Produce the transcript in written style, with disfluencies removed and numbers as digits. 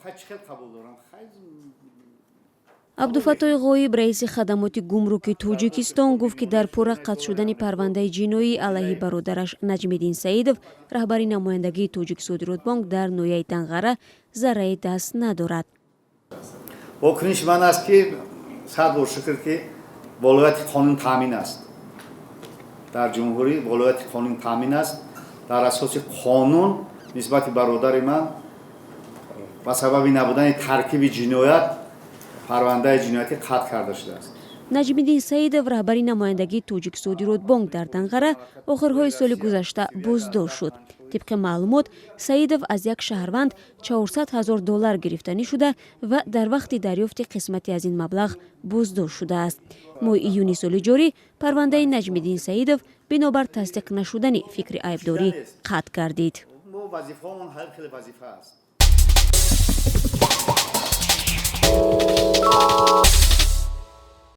Хай, чӣ хел қабул дорам, хай. Абдуфаттои Ғоиб, раиси хадамоти гумруки Тоҷикистон, гуфт, ки дар пурра қатъ шудани парвандаи ҷиноӣ алайҳи бародараш Наҷмиддин Саидов, раҳбари намояндагии Тоҷиксодиротбонк дар ноҳияи Данғара, заррае даст надорад. Вокуниши ман аст, ки сад бор шукр, ки волояти қонун таъмин аст дар ҷумҳурӣ, волояти қонун таъмин аст. Дар асоси қонун нисбати бародари ман ба сабаби набудани таркиби ҷиноят парвандаи ҷиноятӣ қатъ карда шудааст. Наҷмиддин Саидов, раҳбари намояндагии Тоҷиксодиротбонк дар Данғара, охирҳои соли гузашта боздошт шуд. Тибқи маълумот, Саидов аз як шаҳрванд 400 ҳазор доллар гирифтанӣ шуда ва дар вақти дарёфти қисмате аз ин маблағ боздошт шудааст. Моҳи июни соли ҷорӣ парвандаи Наҷмиддин Саидов бинобар тасдиқ нашудани фикри айбдорӣ қатъ гардид. Мо вазифаомон ҳар хеле вазифа аст.